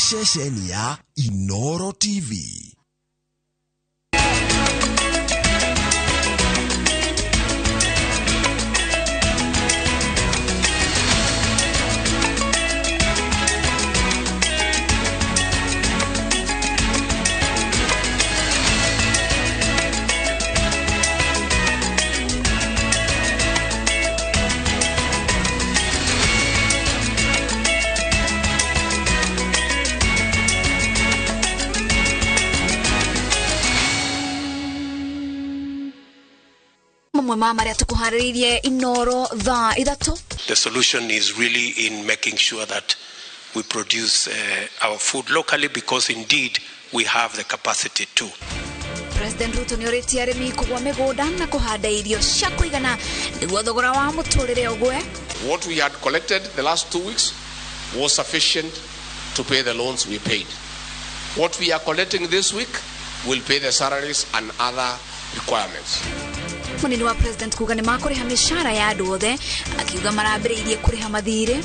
Ceceni ya Inoro TV. Mamwe ma marĩa tũkũharĩrĩirie Inoro thaa 3. The solution is really in making sure that we produce our food locally, because indeed we have the capacity to. President Ruto nĩorĩtie arĩmi kũgũa mĩgũnda na kũhanda irio cia kũigana nĩguo thogora wa mũtũrĩre ũgwe. What we had collected the last 2 weeks was sufficient to pay the loans we paid. What we are collecting this week will pay the salaries and other requirements. Munini wa President kuga nĩ makũrĩha mĩcara ya andũ othe, akiuga marambĩrĩirie kũrĩha mathirĩ.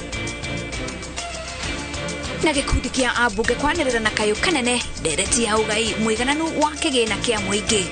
Na gĩkundi kĩa ambunge kwanĩrĩra na kayũ kanene ndereti ya ũgai mũigananu wa kĩgĩna kĩa mũingĩ.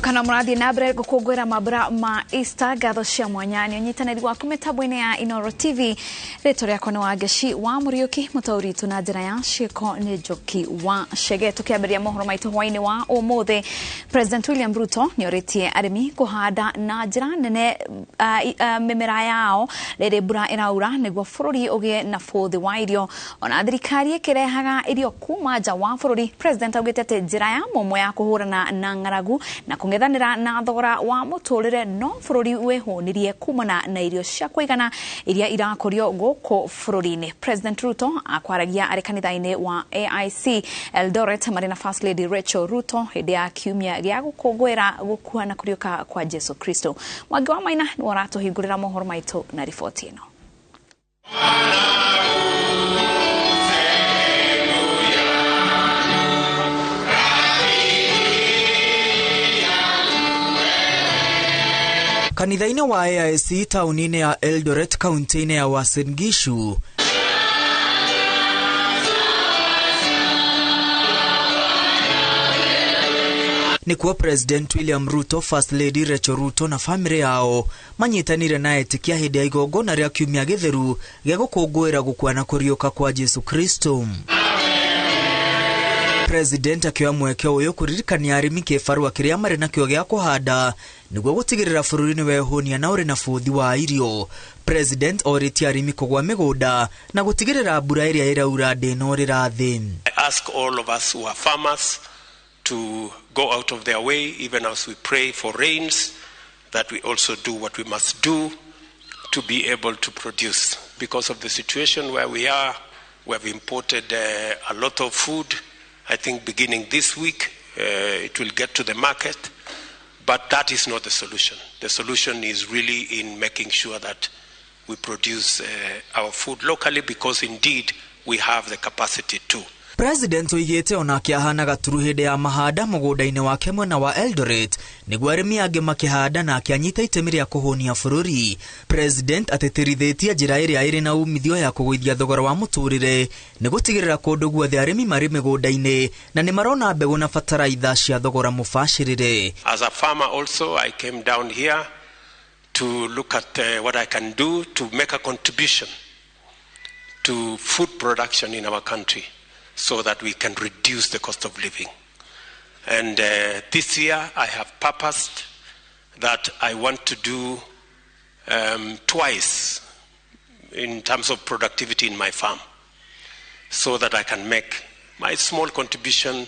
Kana mũrathiĩ na mbere gũkũngũĩra mambura ma Easter, ngatho cia mwanya nĩ ũnyitanĩri waku mĩtambo-inĩ ya Inoro TV. Rĩtwa rĩakwa nĩ Wangeci wa Mũriũki, mũtaũri witũ na njĩra ya ciĩko nĩ Njoki wa Chege. Tũkĩambĩrĩria mohoro maitũ hwaĩ-inĩ wa ũmũthĩ, President William Ruto nĩorĩtie arĩmi kũhanda na njĩra nene mĩmera yao rĩrĩ mbura ĩraura nĩguo bũrũri ũgĩe na bũthi wa irio. Ona thirikari ĩkĩrehaga irio kuma nja wa bũrũri, President augĩte atĩ njĩra ya mũmwe ya kũhũrana na ng'aragu na kũng'ethanĩra na thogora wa mũtũrĩre no bũrũri wĩhũnirie kumana na irio cia kũigana iria irakũrio gũkũ bũrũri-inĩ. President Ruto akwaragia arĩ kanitha-inĩ wa AIC Eldoret marĩ na First Lady Rachel Ruto hĩndĩ ya kiumia gĩa gũkũngũĩra gũkua na kũriũka kwa Jesu Kristo. Mwangi wa Maina nĩwe ũratũhingũrĩra mohoro maitũ na riboti ĩno. Kanitha-inĩ wa AIC taũni-inĩ ya Eldoret kaunti-inĩ ya Uasin Gishu, nĩkuo President William Ruto, First Lady Rachel Ruto na famĩlĩ yao manyitanire na etĩkia hĩndĩ ya igongona rĩa kiumia gĩtheru gĩa gũkũngũĩra gũkua na kũriũka kwa Jesu Kristo. President akĩoya mweke ũyũ kũririkania arĩmi kĩbarũa kĩrĩa marĩ nakĩo gĩa kũhanda nĩguo gũtigĩrĩra bũrũri nĩ wehũnia na ũrĩ na bũthi wa irio. President orĩtie arĩmi kũgũa mĩgũnda na gũtigĩrĩra mbura ĩrĩa ĩraura ndĩnorĩra thĩ. I ask all of us who are farmers to go out of their way, even as we pray for rains, that we also do what we must do to be able to produce. Because of the situation where we are, we have imported a lot of food. I think beginning this week, it will get to the market, but that is not the solution. The solution is really in making sure that we produce our food locally, because indeed we have the capacity to. President oigĩte onake ahana gaturu hĩndĩ ya mahanda mũgũnda-inĩ wake mwena wa Eldoret nĩguo arĩmi angĩ makĩhanda nake anyita itemi rĩa kũhũnia bũrũri. President atĩtĩrithĩtie njĩra ĩrĩa ĩrĩ na umithio ya kũgũithia thogora wa mũtũrĩre nĩ gũtigĩrĩra kũndũ guothe arĩmi marĩ mĩgũnda-inĩ na nĩ marona mbegũ na bataraitha cia thogora mũbacĩrĩre. As a farmer also, I came down here to look at what I can do to make a contribution to food production in our country, so that we can reduce the cost of living. And this year I have purposed that I want to do twice in terms of productivity in my farm, so that I can make my small contribution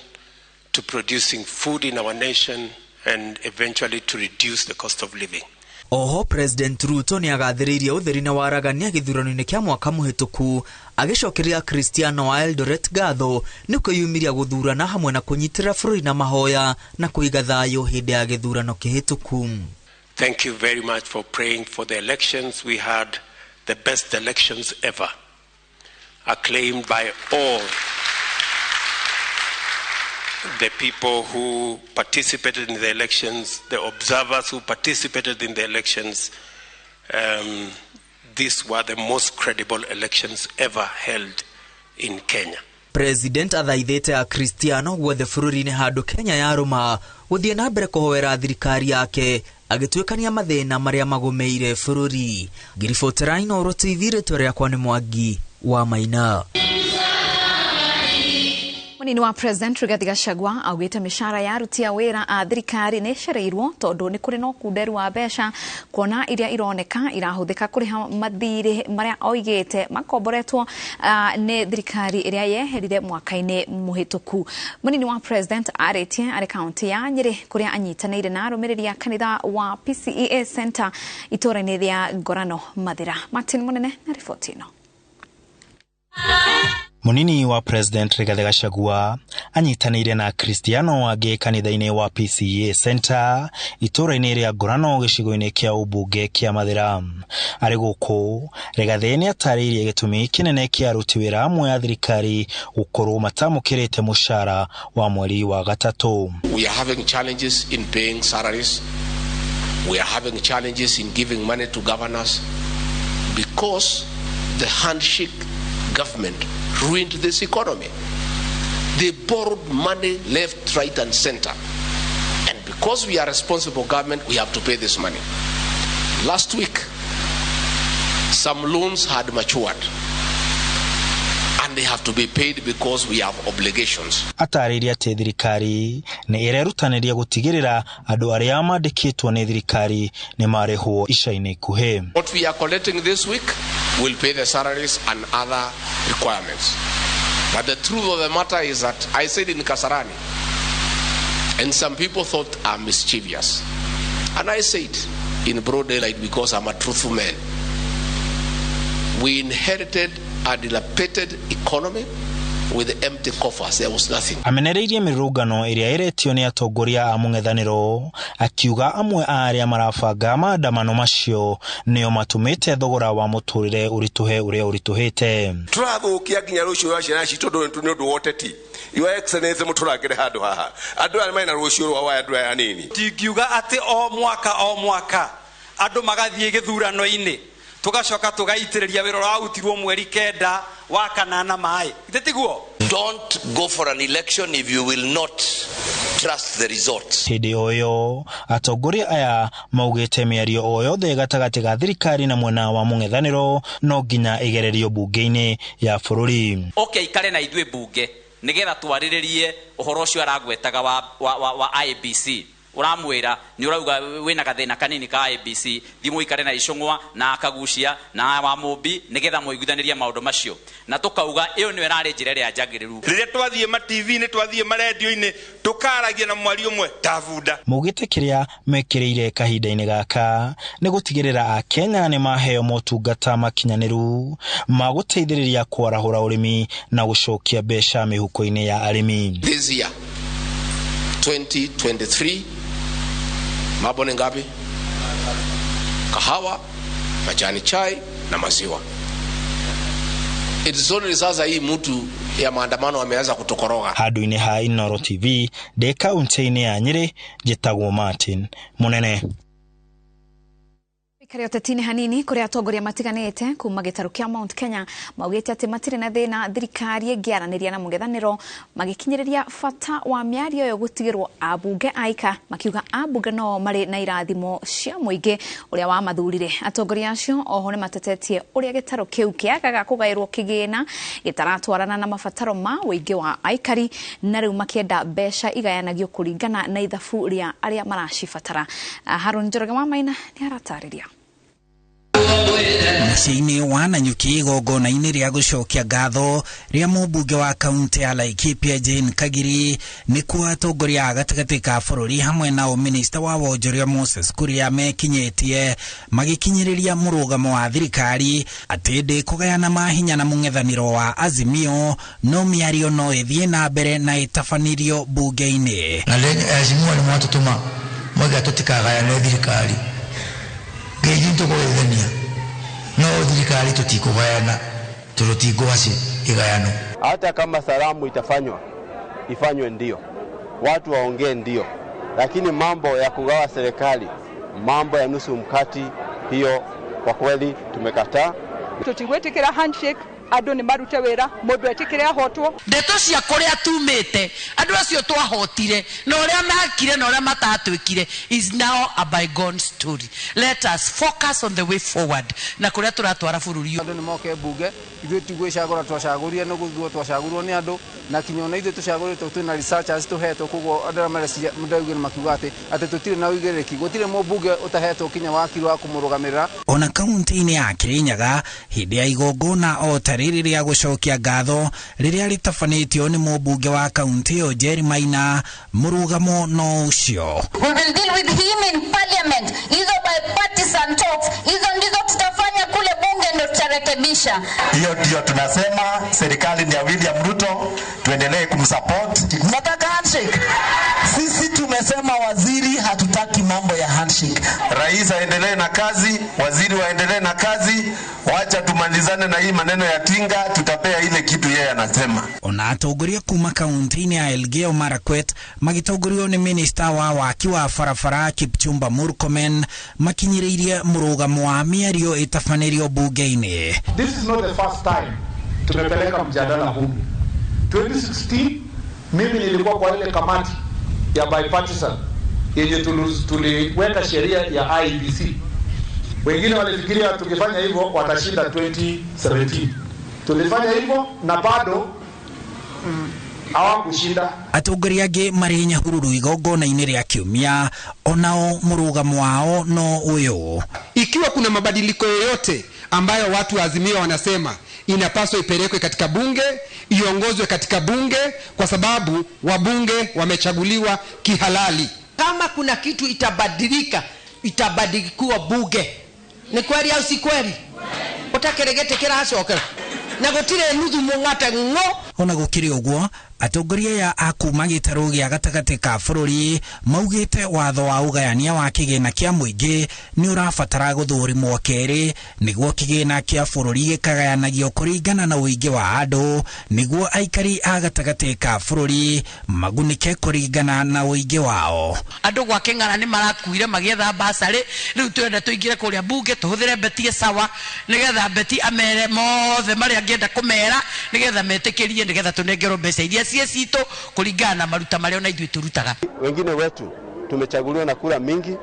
to producing food in our nation and eventually to reduce the cost of living. Oho President Ruto nĩ agathĩrĩirie ũtheri na waragania gĩthurano-inĩ kĩa mwaka mũhĩtũku agĩcokeria Kristiano wa Eldoret ngatho nĩ kwĩyumĩria gũthurana hamwe na kũnyitĩrĩra bũrũri na mahoya na kũiga thayũ hĩndĩ ya gĩthurano kĩhĩtũku. Thank you very much for praying for the elections. We had the best elections ever. acclaimed by all the people who participated in the elections, the observers who participated in the elections. These were the most credible elections ever held in Kenya. President athaithĩte Akristiano guothe bũrũri-inĩ handũ Kenya yarũma gũthiĩ na mbere kũhoera thirikari yake agĩtuĩkania mathĩna marĩa magũmĩire bũrũri. Ngiribotera Inooro TV, rĩtwa rĩakwa nĩ Mwangi wa Maina. Munini wa President Rigathi Gachagua augĩte mĩcara ya aruti a wĩra a thirikari nĩ ĩcereirwo tondũ nĩ kũrĩ na ũkunderu wa mbeca kuona iria ironeka irahũthĩka kũrĩha mathirĩ marĩa oigĩte makomboretwo nĩ thirikari ĩrĩa yeherire mwaka-inĩ mũhĩtũku. Munini wa President arĩtie arĩ kaunti ya Nyĩrĩ kũrĩa anyitanĩire na arũmĩrĩri a kanitha wa PCEA Center itũũra-inĩ rĩa Ngorano Mathĩra. Martin Munene na riboti ĩno. Munini wa President Rigathi Gachagua anyitanĩire na Akristiano angĩ kanitha-inĩ wa PCEA Center itũũra-inĩ rĩa Ngorano gĩcigo-inĩ kĩa ũmbunge kĩa Mathĩra. Arĩ gũkũ, Rigathi nĩ atarĩirie gĩtũmi kĩnene kĩa aruti wĩra amwe a thirikari gũkorwo matamũkĩrĩte mũcara wa mweri wa gatatũ. We are having challenges in paying salaries. We are having challenges in giving money to governors because the handshake government ruined this economy. They borrowed money left, right, and center. And because we are a responsible government, we have to pay this money. Last week, some loans had matured and they have to be paid because we have obligations. Atarĩirie atĩ thirikari nĩ ĩrerutanĩria gũtigĩrĩra andũ arĩa mandĩkĩtwo nĩ thirikari nĩ marĩhwo ica-inĩ ikuhĩ. What we are collecting this week will pay the salaries and other requirements. But the truth of the matter is that I said in Kasarani, and some people thought I'm mischievous. And I said in broad daylight because I'm a truthful man. We inherited a dilapidated economy with empty coffers. There was nothing. Amenereirie mĩrũrũngano ĩrĩa ĩretio nĩ atongoria a mũng'ethanĩro akiuga amwe a arĩa marabanga maandamano macio nĩo matũmĩte thogora wa mũtũrĩre ũritũhe ũrĩa ũritũhĩte. Tũrathũkia nginya rũciũ rwa ciana citũ nĩ ũndũ wa ũteti. Your Excellency mũtũrangĩre handũ haha. Andũ aya mena rũciũ rwa andũ aya anini. Tingiuga atĩ o mwaka andũ magathiĩ gĩthurano-inĩ tugacoka tugaitĩrĩria wĩra ũrarutirwo mweri 9 wa kanana maĩ. Ithe tiguo? Don't go for an election if you will not trust the results. Hĩndĩ o ĩyo atongoria aya maugĩte mĩario o yothe gatagatĩ ga thirikari na mwena wa mũng'ethanĩro no nginya ĩgererio bunge-inĩ ya bũrũri. Oke ikare na ithuĩ bunge nĩgetha twarĩrĩrie ũhoro ũcio aragwetaga wa IEBC. Uramwira ni urauga wina gathina kanini ka IEBC thimu ikare na Icũng'wa na Akagucia na wa Mũmbi nigetha muiguithanirie maundu macio na tukauga iyo niyo irari njira ĩrĩa njagĩrĩru. Rĩrĩa twathiĩ ma TV-inĩ twathiĩ ma radio-inĩ tukaragia na mwario ũmwe ta bunda. Maugĩte kĩrĩa mekĩrĩire kahinda-inĩ gaka nĩ gũtigĩrĩra Akenya nĩ maheo motungata makinyanĩru ma gũteithĩrĩria kwarahũra ũrĩmi na gũcokia mbeca mĩhuko-inĩ ya arĩmi. This year 2023 mambo ni ngapi? Kahawa, majani chai na maziwa. It's only sasa hii mtu ya maandamano ameanza kutokoroga. Handũ-inĩ ha Inooro TV ndĩ kaunti-inĩ ya Nyĩrĩ, njĩtagwo Martin Munene. Ikare ũteti-inĩ hanini kũrĩa atongoria matiganĩte kuma gĩtarũ kĩa Mount Kenya maugĩte atĩ matirĩ na thĩna thirikari ĩngĩaranĩria na mũng'ethanĩro magĩkinyĩrĩria bata wa mĩario ĩyo gũtigĩrwo ambunge aika makiuga ambunge no marĩ na irathimo cia mũingĩ ũrĩa wamathurire. Atongoria acio oho nĩmatetetie ũrĩa gĩtarũ kĩu kĩagaga kũgaĩrwo kĩgĩna gĩtaratwarana na mabataro ma ũingĩ wa aikari na rĩu makĩenda mbeca igayanagio kũringana na ithabu rĩa arĩa maracibatara. Harũni Njoroge wa Maina nĩaratarĩria. Mũciĩ-inĩ wa Nanyuki igongona-inĩ rĩa gũcokia ngatho rĩa mũmbunge wa kaunti ya Laikipia Jane Kagiri nĩkuo atongoria a gatagatĩ ka bũrũri hamwe na minista wa wonjoria Moses Kuria mekinyĩtie magĩkinyĩrĩria mũrũgamo wa thirikari atĩ ndĩkũgayana mahinya na mũng'ethanĩro wa Azimio no mĩario no ĩthiĩ na mbere na ĩtabanĩrio bunge-inĩ. Na Azimio nĩ mwatũtũma mwauga tũtikagayane thirikari ngeji tũkũgethania no thirikari tũtikũgayana tondũ ti ngwacĩ Kĩgayano. Hata kama salamu itafanywa ifanywe, ndio watu waongee, ndio, lakini mambo ya kugawa serikali, mambo ya nusu mkati, hiyo kwa kweli tumekataa. Tutigwitikira handshake, andu ni marute wira, mundu etikire ahotwo. Ndeto cia kuria tumite andu acio twahotire na uria makire na uria matatwikire is now a bygone story. Let us focus on the way forward na kuria turatwara bururi. Andu ni moke bunge, ithuĩ ti gwĩcagũra twacagũrire nĩ gũthurwo twacagũrirwo nĩ andũ, na kinya ona ithuĩ tũcagũrĩtwo twĩna researchers tũhetwo, koguo andũ arĩa mareciria ndaugire makiuga atĩ tũtirĩ na ũigĩrĩrĩki, gũtirĩ mũmbunge ũtahetwo kinya wakiri wa kũmũrũgamĩrĩra. Ona kaunti-inĩ ya Kirinyaga hĩndĩ ya igongona o ta rĩrĩ rĩa gũcokia ngatho rĩrĩa rĩtabanĩtio nĩ mũmbunge wa kaunti ĩyo Jerry Maina, mũrũgamo no ũcio. We will deal with him in parliament, hizo bipartisan talks, hizo ndizo tutafanya kule bunge, ndo tutarekebisha. Hiyo ndio tunasema serikali ni ya William Ruto, tuendelee kumsupport. Mnataka handshake? Sisi tumesema waziri, hatutaki mambo ya handshake. Rais aendelee na kazi, waziri waendelee na kazi, wacha tumalizane na hii maneno ya tinga, tutapea ile kitu yeye anasema. Ona atongoria kuma kaunti-inĩ ya Elgeyo Marakwet magĩtongorio nĩ minista wa waki wa barabara Kipchumba Murkomen makinyĩrĩirie mũrũgamo wa mĩario ĩtabanĩrio bunge-inĩ. This is not the first time tumepeleka mjadala bunge. 2016 mimi nilikuwa kwa ile kamati ya bipartisan yenye tuliweka sheria ya IEBC. Wengine walifikiria tukifanya hivyo watashinda 2017. Tulifanya hivyo na bado hawakushinda. Atongoria angĩ marĩ Nyahururu igongona-inĩ rĩa kiumia onao mũrũgamo wao no ũyũ. Ikiwa kuna mabadiliko yoyote ambayo watu wa Azimio wanasema inapaswa ipelekwe katika bunge, iongozwe katika bunge, kwa sababu wabunge wamechaguliwa kihalali. Kama kuna kitu itabadilika, itabadilikuwa bunge. Ni kweli au si kweli? Utakeregete kiracokera na gutire nuthu mung'ate ng'o. Ona gũkĩrĩ ũguo, atongoria aya a kuma gĩtarũ gĩa gatagatĩ ka bũrũri maugĩte watho wa ũgayania wa kĩgĩna kĩa mũingĩ nĩ ũrabatara gũthũrimwo kerĩ nĩguo kĩgĩna kĩa bũrũri gĩkagayanagio kũringana na ũingĩ wa andũ nĩguo aikari a gatagatĩ ka bũrũri magunĩke kũringana na ũingĩ wao. Andũ gwa Kĩng'ara nĩ marakuire magĩetha basarĩ, rĩu twenda tũingĩre kũrĩa bunge tũhũthĩre Beti sawa nĩgetha Beti amere mothe marĩa angĩenda kũmera nĩgetha metĩkĩrie nĩgetha tũnengerwo mbeca iria cie citũ kũringana na maruta marĩa ona ithuĩ tũrutaga. Wengine wetu tumechaguliwa na kura mingi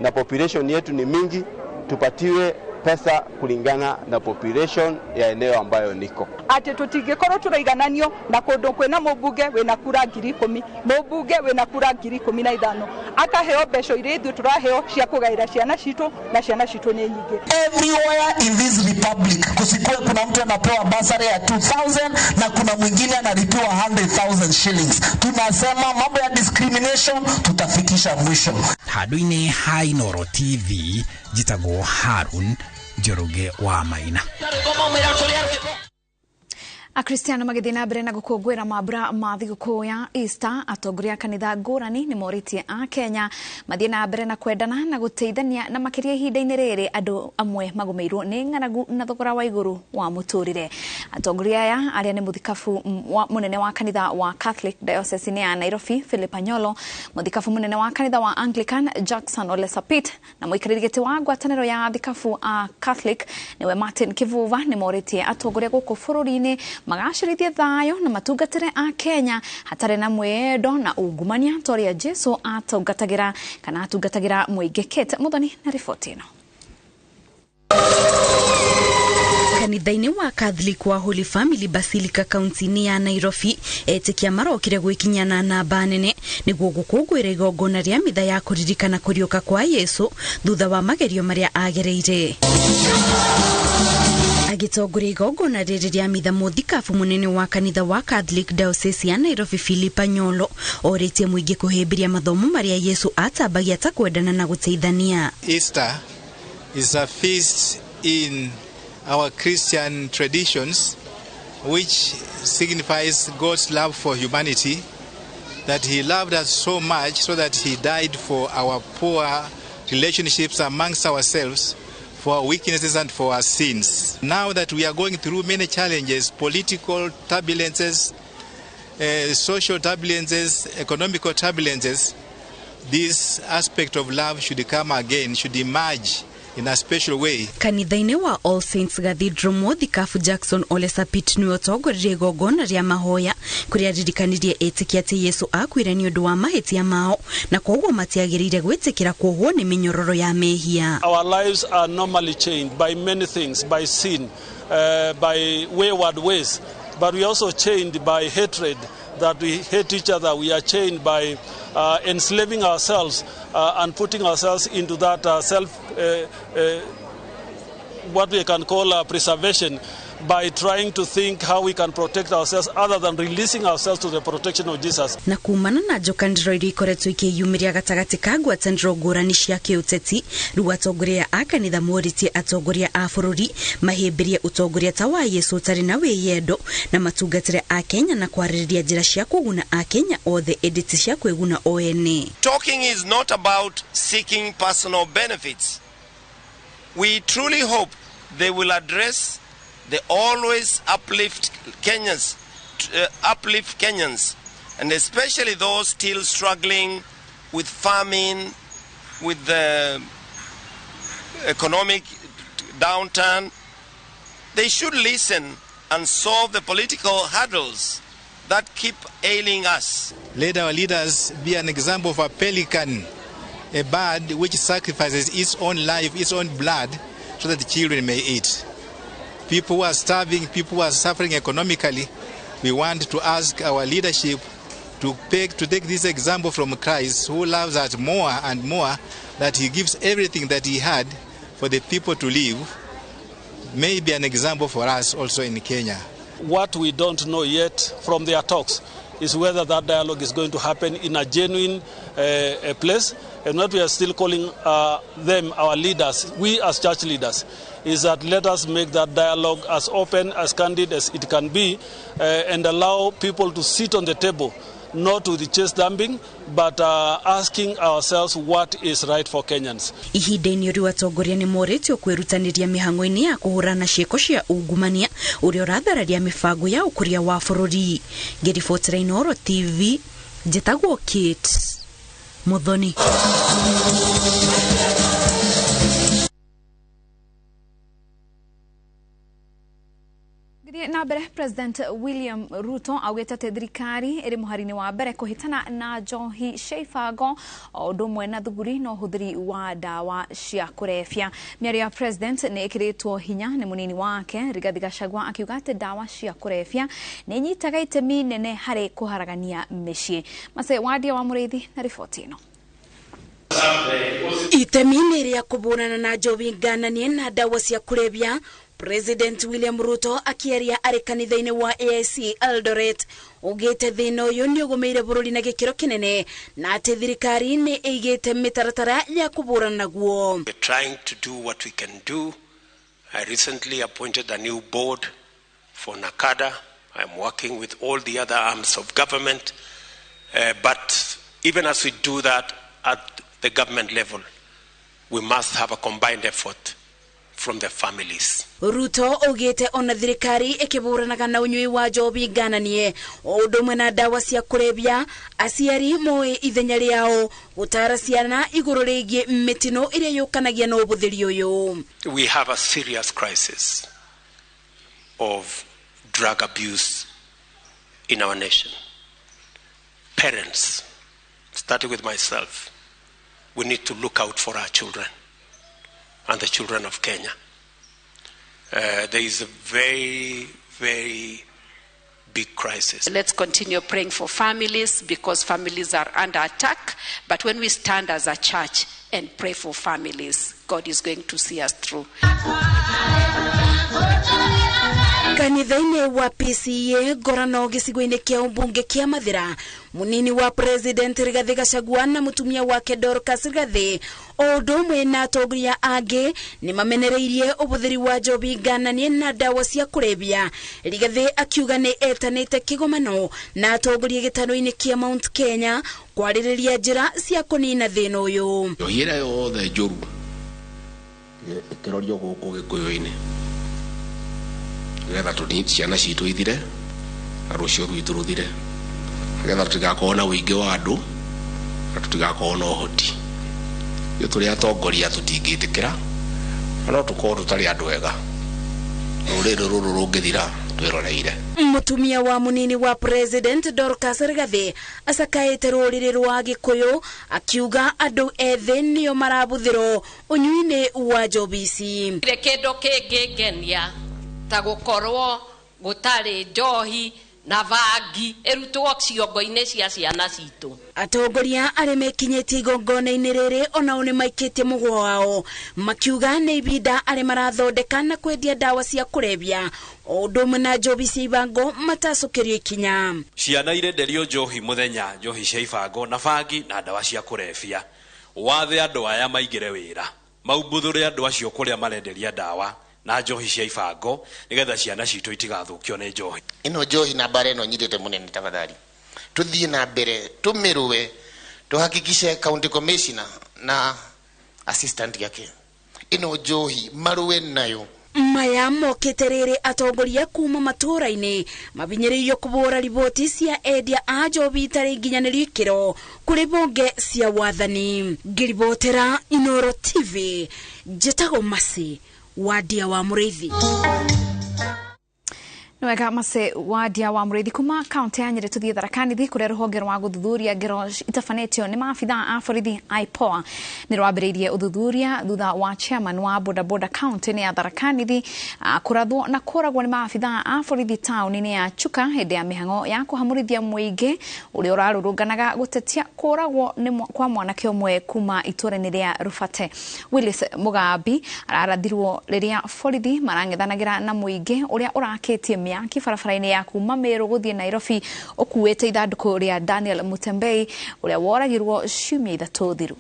na population yetu ni mingi, tupatiwe pesa kulingana na population ya eneo ambayo niko. Ati tutingĩkorwo tũraigananio na kũndũ kwĩna mũmbunge wĩna kura 10,000, mũmbunge wĩna kura 15,000 akaheo mbeca iria ithuĩ tũraheo cia kũgaĩra ciana citũ, na ciana citũ nĩ nyingĩ. Everywhere in this republic kusikuwe kuna mtu anapewa basari ya 2000 na kuna mwingine analipiwa 100,000 shillings. Tunasema mambo ya discrimination tutafikisha mwisho. Handũ-inĩ ha Inooro TV njĩtagwo Harun Njoroge wa Maina. Akristiano magĩthiĩ na mbere na gũkũngũĩra mambura ma thigũkũ ya Easter, atongoria a kanitha ngũrani nĩ morĩtie a Kenya mathiĩ na mbere na kwendana na gũteithania, na makĩria ihinda-inĩ rĩrĩ andũ amwe magũmĩirwo nĩ ng'aragu na thogora wa igũrũ wa mũtũrĩre. Atongoria aya arĩa nĩ mũthikabu mũnene wa kanitha wa Catholic Diocese ya Nairobi Philip Anyolo, mũthikabu mũnene wa kanitha wa Anglican Jackson Ole Sapit, na mũikarĩri gĩtĩ wa ngwatanĩro ya thikabu a Catholic nĩwe Martin Kivuva nĩ morĩtie atongoria gũkũ bũrũri-inĩ magacĩrithie thayũ na matungatĩre a Kenya hatarĩ na mwĩyendo na ungumania ta ũrĩa Jesu atungatagĩra kana atungatagĩra mũingĩ. Kate Muthoni na riboti ĩno. Kanitha-inĩ wa Catholic wa Holy Family Basilica kaunti-inĩ ya Nairobi, etĩkia marokire gwĩkinya na namba nene nĩguo gũkũngũĩra igongona rĩa mitha ya kũririkana kũriũka kwa Yesu thutha wa magerio marĩa agereire. Agĩtongoria igongona rĩrĩ rĩa mitha, mũthikabu mũnene wa kanitha wa Catholic Diocese ya Nairobi Philip Anyolo orĩtie mũingĩ kũhĩmbĩria mathomo marĩa Yesu atambagia ta kwendana na gũteithania. Easter is a feast in our Christian traditions which signifies God's love for humanity, that he loved us so much so that he died for our poor relationships amongst ourselves, for our weaknesses and for our sins. Now that we are going through many challenges, political turbulences, social turbulences, economical turbulences, this aspect of love should come again, should emerge in a special way. Kanitha-inĩ wa All Saints Cathedral Mũthikabu Jackson Ole Sapit nĩwe ũtongoririe igongona rĩa mahoya kũrĩa aririkanirie etĩkia atĩ Yesu akuire nĩ ũndũ wa mahĩtia mao na kwoguo matiagĩrĩire gwĩtĩkĩra kuohwo nĩ mĩnyororo ya mehia. Our lives are normally chained by many things, by sin, by wayward ways, but we are also chained by hatred, that we hate each other. We are chained by enslaving ourselves and putting ourselves into that self, what we can call preservation, by trying to think how we can protect ourselves other than releasing ourselves to the protection of Jesus. Na kumana na njokanĩro iria ikoretwo ikĩyumĩria gatagatĩ ka ngwatanĩro ngũrani cia kĩũteti, rĩu atongoria a kanitha morĩtie atongoria a bũrũri mahĩmbĩrie ũtongoria ta wa Yesu ũtarĩ na wĩyendo na matungatĩre Akenya na kwarĩrĩria njĩra cia kũguna Akenya othe ĩndĩ ti cia kwĩguna o ene. Talking is not about seeking personal benefits. We truly hope they will address the always uplift Kenyans, and especially those still struggling with famine, with the economic downturn. They should listen and solve the political hurdles that keep ailing us. Let our leaders be an example of a pelican, a bird which sacrifices its own life, its own blood, so that the children may eat. People who are starving, people who are suffering economically, we want to ask our leadership to take this example from Christ, who loves us more and more, that he gives everything that he had for the people to live, may be an example for us also in Kenya. What we don't know yet from their talks is whether that dialogue is going to happen in a genuine place. And what we are still calling them, our leaders, we as church leaders, is that let us make that dialogue as open, as candid as it can be, and allow people to sit on the table, not with the chest dumping, but asking ourselves what is right for Kenyans. Ihinda-inĩ rĩu atongoria nĩ morĩtio kwĩrutanĩria mĩhang'o-inĩ ya kũhũrana ciĩko cia ungumania ũrĩa ũrathararia mĩbango ya ũkũria wa bũrũri. Ngĩribotera Inooro TV, njĩtagwo Kate Muthoni. Na mbere President William Ruto augĩte atĩ thirikari ĩrĩ mũhari-inĩ wa mbere kũhĩtana na njohi cia ibango o ũndũ ũmwe na thuguri na ũhũthĩri wa ndawa cia kũrebia. Mĩario ya President nĩ ĩkĩrĩtwo hinya nĩ mũnini wake Rigathi Gachagua akiuga atĩ ndawa cia kũrebia nĩ inyitaga itemi nene harĩ kũharagania mĩciĩ. Mace Wadia wa Mũrĩithi na riboti ĩno. Itemi-inĩ rĩa kũhũrana na njohi ngananie na ndawa cia kũrebia, President William Ruto akiaria arĩ kanitha-inĩ wa AIC Eldoret ugĩte thĩna ũyũ nĩ ũgũmĩire bũrũri na gĩkĩro kĩnene na atĩ thirikari nĩ ĩigĩte mĩtaratara ya kũhũrana naguo. We're trying to do what we can do. I recently appointed a new board for NACADA. I'm working with all the other arms of government. But even as we do that at the government level, we must have a combined effort from the families. Ruto augĩte ona thirikari ĩkĩhũranaga na ũnyui wa njohi ngananie o ũndũ ũmwe na ndawa cia kũrebia, aciari moĩ ithenya rĩao gũtara ciana igũrũ rĩgiĩ mĩtino ĩrĩa yũkanagia na ũhũthĩri ũyũ. We have a serious crisis of drug abuse in our nation. Parents, starting with myself, we need to look out for our children and the children of Kenya. There is a very, very big crisis. Let's continue praying for families, because families are under attack. But when we stand as a church and pray for families, God is going to see us through. Kanitha-inĩ wa PCEA Ngorano gĩcigo-inĩ kĩa ũmbunge kĩa Mathĩra, mũnini wa President Rigathi Gachagua na mũtumia wake Dorcas Rigathi o ũndũ ũmwe na atongoria angĩ nĩ mamenereirie ũhũthĩri wa njohi ngananie na ndawa cia kũrebia. Rigathi akiuga nĩ etanĩte kĩgomano na atongoria gĩtaro-inĩ kĩa Mount Kenya kwarĩrĩria njĩra cia kũnina thĩna ũyũ. Njohi ĩrĩa yothe njũru Ĩkĩrorio gũkũ Gĩkũyũ-inĩ nĩgetha tũni ciana citũ ithire na rũciũ rwitũ rũthire, nĩgetha tũtigakorwo na ũingĩ wa andũ na tũtigakorwo na ũhoti. Ithuĩ tũrĩ atongoria tũtingĩtĩkĩra, na no tũkorwo tũtarĩ andũ ega. Rũrĩrĩ rũrũ rũngĩthira twĩroreire. Mutumia wa munini wa President Dorcas Rigathi acakaĩte rũrĩrĩ rwa Gĩkũyũ akiuga andũ ethĩ nĩo marabuthĩrwo ũnyui-inĩ wa njohi ici. Gũtirĩ kĩndũ kĩngĩngenia ta gũkorwo gũtarĩ njohi na bangi ĩrutwo ciongo-inĩ cia ciana citũ. Atongoria arĩa mekinyĩtie igongona-inĩ rĩrĩ onao nĩmaikĩtie mũgwa wao makiuga nĩ ibinda arĩa marathondeka na kwendia ndawa cia kũrebia o ũndũ ũmwe na njohi cia ibango matacũkĩrio ikinya. Ciana irenderio njohi mũthenya, njohi cia ibango na bangi na ndawa cia kũrebia. Wathe andũ aya maingĩre wĩra, maumbuthũre andũ acio kũrĩa marenderia ndawa na njohi cia ibango nigetha ciana citũ itigathũkio nĩ njohi. Ĩno njohi na mbara ĩno nyitĩte mũnene, tafadhali tuthiĩ na mbere tũmĩrũe, tuhakikishe county commissioner na assistant yake ĩno njohi marũe nayo. Maya mokĩte rĩrĩ atongoria kuma matũũra-inĩ mabinyĩrĩirio kũbũra riboti cia endia a njohi itarĩ nginyanĩru ikĩro kũrĩ bunge cia wathani. Ngĩribotera Inooro TV, njĩtagwo Mercy Wadia wa Mũrĩithi. Nwega Mercy Wadia wa Mũrĩithi. Kuma kaunti ya Nyeri tuthiĩ Tharaka Nithi kũrĩa rũhonge rwa gũthuthuria ngero itabanĩtio nĩ maabitha a borithi IPOA nĩ rwambĩrĩirie ũthuthuria thutha wa chairman wa bodaboda kaunti-inĩ ya Tharaka Nithi kũrathwo na kũragwo nĩ maabitha a borithi taũni-inĩ ya Chuka hĩndĩ ya mĩhang'o ya kũhamũrithia mũingĩ ũrĩa ũrarũrũnganaga gũtetia kũragwo kwa mwanake ũmwe kuma itũũra-inĩ rĩa Rubate. Willis Mugambi ararathirwo rĩrĩa borithi marang'ethanagĩra na mũingĩ ũrĩa ũrakĩtie mĩaki barabara-inĩ ya kuma Meru gũthiĩ Nairobi ũkuĩte ithandũkũ rĩa Daniel Mutembei ũrĩa woragirwo ciumia 3 thiru.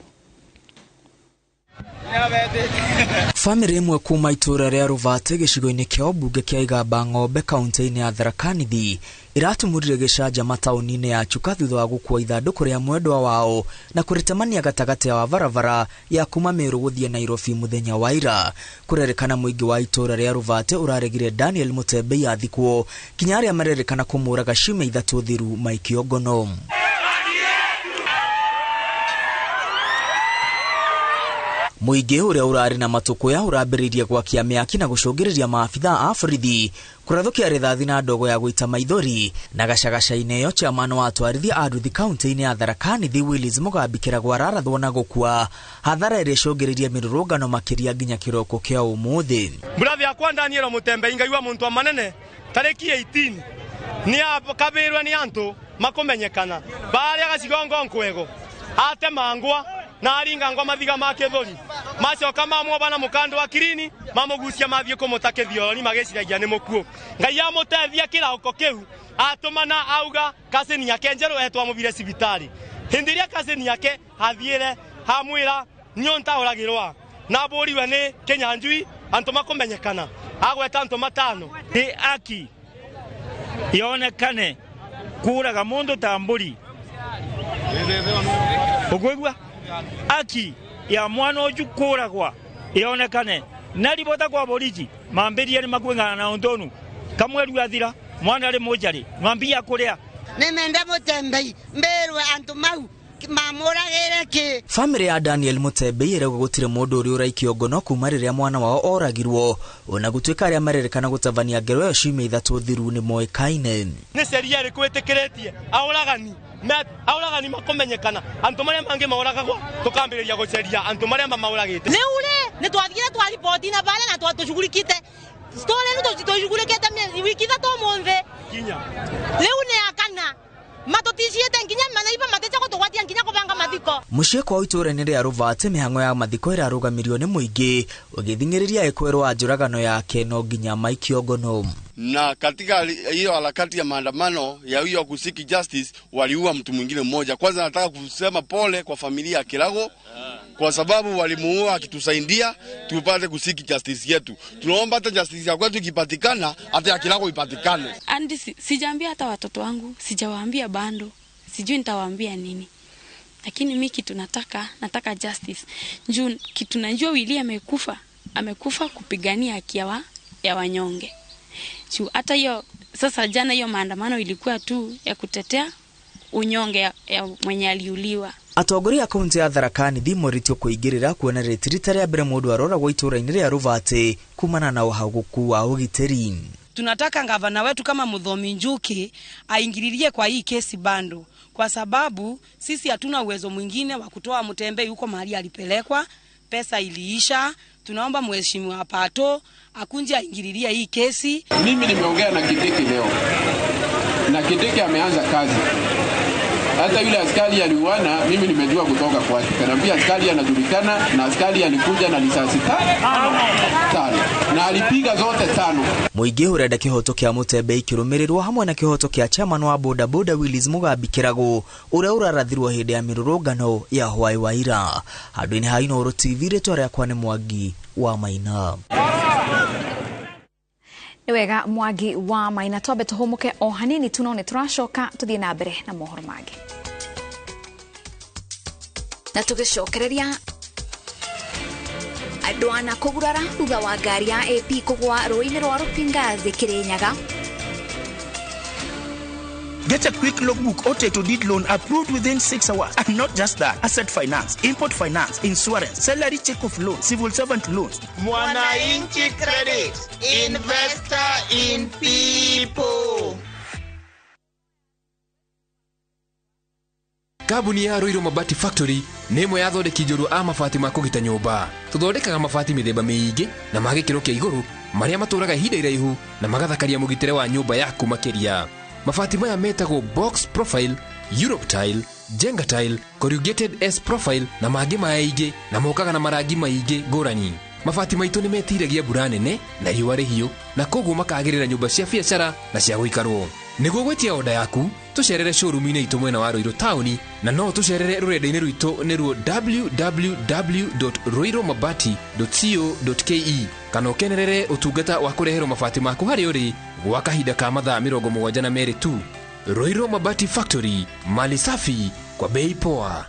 Bamĩrĩ ĩmwe kuma itũũra rĩa Rubate gĩcigo-inĩ kĩa ũmbunge kĩa Igamba Ng'ombe kaunti-inĩ ya Tharaka Nithi ĩratumũrire gĩcanjama taũni-inĩ ya Chuka thutha wa gũkua ithandũkũ rĩa mwendwa wao na kũrĩtemania gatagatĩ wa barabara ya kuma Meru gũthiĩ Nairobi mũthenya wa ira. Kũrerĩkana mũingĩ wa itũũra rĩa Rubate ũraregire Daniel Mutembei athikwo kinya arĩa marerĩkana kũmũraga ciumia 3 thiru maikio ngono. Mũingĩ ũrĩa ũrarĩ na matũkũya ũrambĩrĩirie gwakia mĩaki na gũcũngĩrĩria maabitha a borithi kũrathũkia rithathi na ndogo ya gũita maithori. Na gacagaca-inĩ ĩyo chairman wa atwarithia a nduthi kaunti-inĩ ya Tharaka Nithi Willis Mugambi Kĩragũ ararathwo na gũkua, hathara ĩrĩa ĩcũngĩrĩirie mĩrũrũngano makĩria nginya kĩroko kĩa ũmũthĩ. Mburathi yakwa Daniel Mutembei ngaigua muntu wa manene tarĩki 18 nĩ akabĩrwe nĩ antu makũmenyekana barĩa gacigongo nkwego atemangwa na aringa ngwa mathiga ma kĩthũri macoka mamwoba na mũkando wa kirini mamũgucia mathiĩ kũmũta kĩthioroni magĩciragia nĩ mũkuũ. Ngai amũteithia kĩrauko kĩu atũmana auga kasini yake njerũ etwamũbire cibitarĩ. Hĩndĩ ĩrĩa kasini yake athiĩre hamwĩra nyonta ũragĩrwa na mbũriwe nĩ Kĩnyanjui antũ makũmenyekana agweta antũ 5. Nĩ aki yonekane kũraga mũndũ ta mbũri ũkũigua aki ya mwana ũcio kũragwa yonekane na ribota kwa borithi mambirie ni makwingana na ontonu kamweru athira mwana ari mujari mambia kuria nimenda Mutembei mbirwe antu mau mamuragire ki. Famĩlĩ ya Daniel Mutembei ĩrauga gũtirĩ mũndũ ũrĩa ũraikio ngono kuma rĩrĩa mwana wao oragirwo, ona gũtuĩka arĩa marerĩkana gũtabania ngero ĩyo ciumia 3 thiru nĩ moĩkaine. Nĩ sheria ĩrĩkũ ĩtĩkĩrĩtie aũragani makomenyekana antu maria mangi maũragagwo tukambĩrĩria gũceria antu maria mamaũragĩte. Rĩu rĩ nĩ twathire twariboti na bare na twatũcugurikite story nĩ tũcugurikite wiki 3 ũmũthĩ kinya rĩu nĩ akana matuticiete nginya manaiba matecha gũtũgwatia nginya kũbanga mathiko. Mũciĩ kwao itũũra-inĩ rĩa Rubate mĩhang'o ya mathiko ĩrarũgamirio nĩ mũingĩ ũgĩthing'ĩrĩria ekwerwo wa njũragano yake no nginya maikio ngono. Na katika hiyo harakati ya maandamano ya hiyo kusiki justice waliua mtu mwingine mmoja. Kwanza nataka kusema pole kwa familia ya Kirago kwa sababu walimuua akitusaidia tupate kusiki justice yetu. Tunaomba hata justice ya kwetu ikipatikana hata ya Kirago ipatikane. Andi sijaambia hata watoto wangu, sijawaambia bando, sijui nitawaambia nini. Lakini mimi kitu nataka justice. Njoo kitu najua Willy amekufa. Amekufa kupigania haki ya wanyonge. Hata hiyo sasa jana hiyo maandamano ilikuwa tu ya kutetea unyonge ya mwenye aliuliwa. Atongoria a kaunti ya Tharaka Nithi moritio kuingirira kuona rĩtirita rĩa mbere mũndũ aroragwo itũra-inĩ rĩa Rũbate kumana na ũhagũku wa ũgitĩri. Tunataka gavana wetu kama Muthomi Njuki aingililie kwa hii kesi bando, kwa sababu sisi hatuna uwezo mwingine wa kutoa Mutembei huko mahali alipelekwa, pesa iliisha. Tunaomba mheshimiwa Pato akunje aingililie hii kesi. Mimi nimeongea na Kindiki leo na Kindiki ameanza kazi. Hata yule askari aliuana, mimi nimejua kutoka kwake. Kanaambia askari anajulikana na askari alikuja na risasi 5 na alipiga zote 5. Mũingĩ ũrenda kĩhoto kĩa Mutembei kĩrũmĩrĩrwo hamwe na kĩhoto kĩa chairman wa boda boda Willis Mugambi Kĩrago ũrĩa ũrarathirwo hĩndĩ ya mĩrũrũngano ya hwaĩ wa ira. Handũ-inĩ ha Inooro TV, rĩtwa rĩakwa nĩ Mwangi wa Maina. Nĩ wega Mwangi wa Maina, twambe tũhũmũke o hanini tu no nĩ tũracoka tũthiĩ na mbere na mohoro mangĩ. Na tũgĩcokereria andũ ana kũgurara thutha wa ngari ya AP kũgwa rũĩ-inĩ rwa Rũpingathĩ Kĩrĩnyaga. Get a quick logbook or title deed loan approved within 6 hours. And not just that, asset finance, import finance, insurance, salary check off loan, civil servant loans. Mwananchi Credit, investor in people. Kambuni ya Ruiru Mabati Factory nĩ ĩmwe ya athondeki njorua a mabati ma kũgita nyũmba. Tũthondekaga mabati mĩthemba mĩingĩ na ma gĩkĩro kĩa igũrũ marĩa matũraga ihinda iraihu na magathakaria mũgitĩre wa nyũmba yaku makĩria. Mabati maya metagwo box profile, Europe tile, Jenga tile, corrugated S profile na mangĩ maingĩ na mokaga na marangi maingĩ ngũrani. Mabati maitũ nĩ metiragia mbura nene na riũa rĩhiũ na koguo makagĩrĩra nyũmba cia biacara na cia gũikarwo. Nĩguo gwĩtia oda yaku tũcerere showroom-inĩ itũ mwena wa Ruiru taũni na no tũcerere rũrenda-inĩ rwitũ nĩruo www.ruirumabati.co.ke kana ũkenerere ũtungata wa kũreherwo mabati maku harĩa ũrĩ gwa kahinda ka mathaa 72 tu. Ruiru Mabati Factory, mali safi kwa bei poa.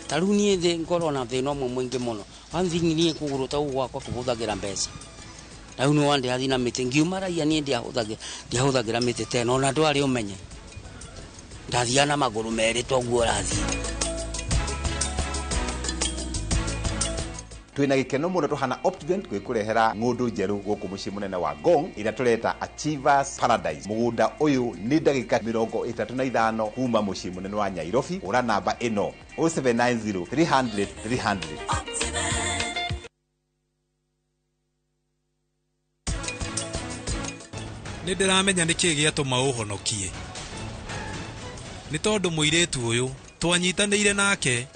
Ta rĩu niĩ thĩ ngorwo na thĩna ũmwe mũingĩ mũno. One thing niĩ kũgũrũ ta ũguo gwakwa kũhũthagĩra mbeca. Na rĩu nĩ wandĩhathi na mĩtĩ ngiuma raia niĩ ndiahũthagĩra mĩtĩ tena ona ndwarĩ ũmenye. Ndathiaga na magũrũ merĩ toguo ũrathiĩ. Twina gikeno muno tuhana Optivent gwikurehera ng'undu njeru guku mucii munene wa Ngong ira tureta Achievers Paradise. Mugunda uyu ni ndagika 35 kuma mucii munene wa Nairobi. Ura namba ino 0790 300 300. Nĩ ndĩramenya nĩkĩ gĩatũma ũhonokie. Nĩ tondũ mũirĩtu ũyũ twanyitanĩire nake.